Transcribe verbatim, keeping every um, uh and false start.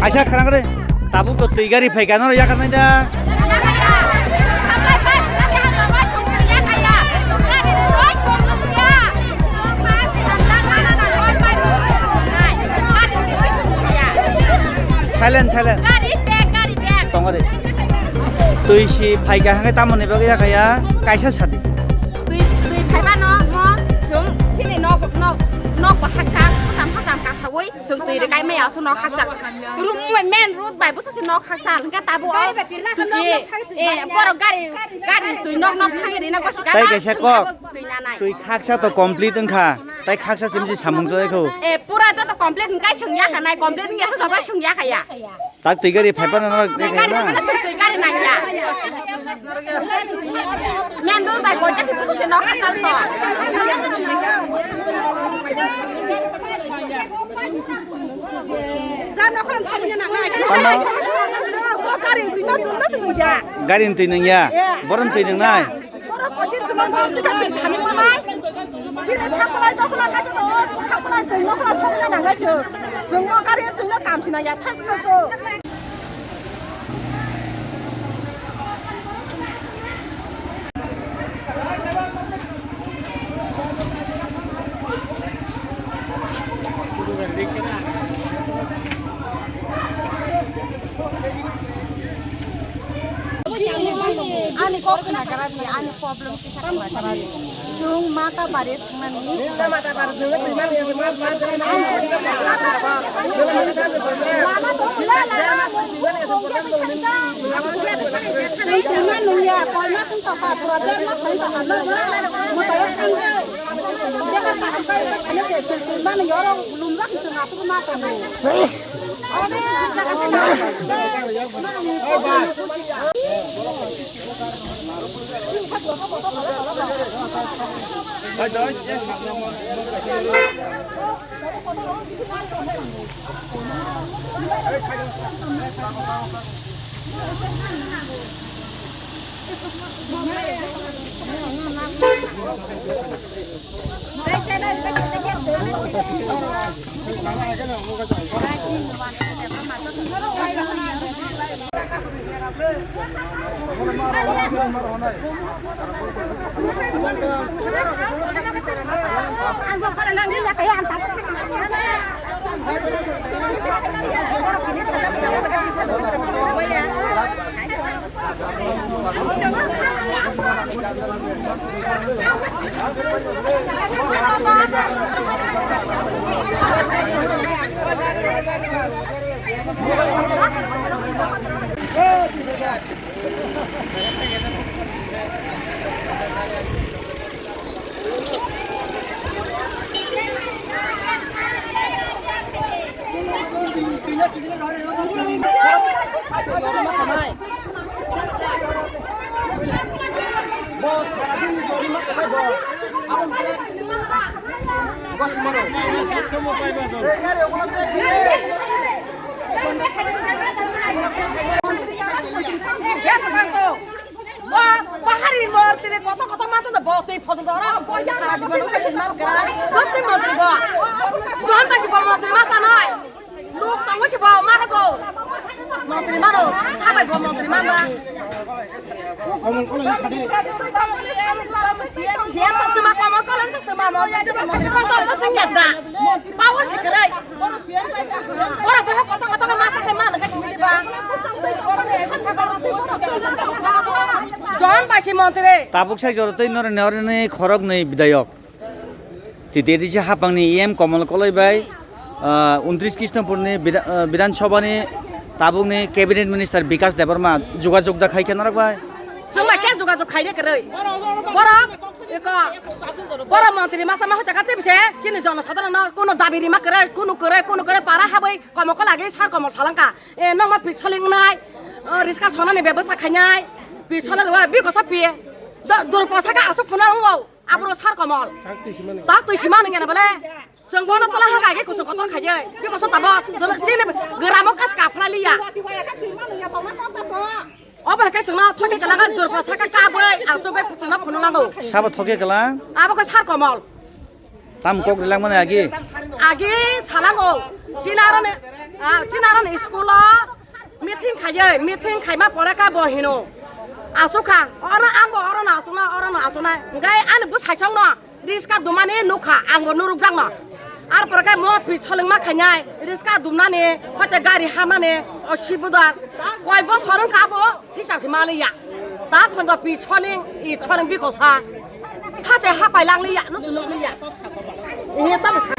Aisa kharang re, tabuk to twi gari phai kha, noro yakar nai da. Silent, silent. Tong re. Twi si phai kha hwnkhai tamo ni bagwi yakha ya, kaisa sadi. Twi, twi phai ba no mo, chwng chini nok, nok, nok bahak kha, khasam, khasam kasawi. Chwng twi rwkai maya, chwng nok hakchak. Room, main road bai bwsa se nok hakchak. Hwnkhe tabuk o twi, eh, borok gari, gari twi nok nok thangwi rina gosi gana. Tai kaisa kok. Twi nanai. Twi khaksa to complete wngkha. Tai khaksa simsi samung jai kho. Eh, pura joto complete wngkai chwng yakha nai, complete wngya khe joto chwng yakha ya. Tak twi gari phai phano norok. Twi gari phano chwng twi gari nangya. Main road bai boita se bwsa se nok hakchak to. Gari twi nangya. Borok twi nang nai. Chini sampalai dokhna kaisa tongo, sampalai twi dokhna sokna nangnai chwng. Chwng no gari twi no kam sina ya thas thas to. Ani kok khna kara di, ani problem kisa khna kara di. Chwng mata bari thangmani. Chwng twi mani nungya, koima chwng tongkha, pura der mas sai tongkha, mwtai o thangwi. Dehar kaham khai khai khaina se, chwng twi mani oro lumjak chwng aswk ma tongwi. Bahari mor tini koto koto mata da bo tui photo dora bo ya hara jiban ka sin mar kara dotri mantri bo. Jon ba si bo mantri ma sanai. Luk tongo si bo mar go. Mantri maro sabai bo mantri ma na. Siya to tuma komo kolen to tuma mo mantri ma to sing ya da. Bawo si krai. Ora boha koto koto ke masa ke mana ke chimiti ba. Jon ba si mantri. Tabuk sai joro tei nore nore ni khorok ni bidayok. T T A D C hapang ni E M Komol Koloi bai, ah, untris Krishnapur ni Bidha-, ah, Bidhan Sabha ni tabuk ni Cabinet Minister Bikash Debbarma jogajog da khai khe norok bai. Chwng bai khe jogajog khai de kwrwi. Borok, eko, borok montri masa ma hoita ka tibse, chini jono sadharano kuno dabi rima kwrwi, kunu kwrwi, kunu kwrwi para habwi komokol agi sar komol salangka. E, nokma pitsoling wngnai, o, riska sonani bebosta khainai, pitsona rwai, bikosa pi, do-, durpasa ka asuk phuna wngo, abro sar komol. Tak twi simano ngena bole. Chwng bono tola ha kage kuchuk kotor khaye. Bikosa tabo, chwng chini gramo kas ka phra liya. Obo hai khe chwngno thoki kala ka durpa saka kabwi, asugwi chwngno phunuknango. Sabo thoki kala? Abo khe sar komol. Tam kok rilak mani agi? Agi salango. Chini aroni, ah, chini aroni School o meeting khaiye, meeting khaima pore kha bo hino. Asukha, oro ang bo oro no asukna, oro no asukna. Hingke ani bwsai chong no riska dumani nukha, ang bo nurukjak no. Ar pore khe mo pi solingma khainai, riska dumnani, hoite gari hamnani, o sibudar. Koi bosor wngkha abo, hisab se maliya. Ta khonjo pi soling, i soling bikosa. Hache hapai langliya, nusu nukliya. Ihe to bwsa.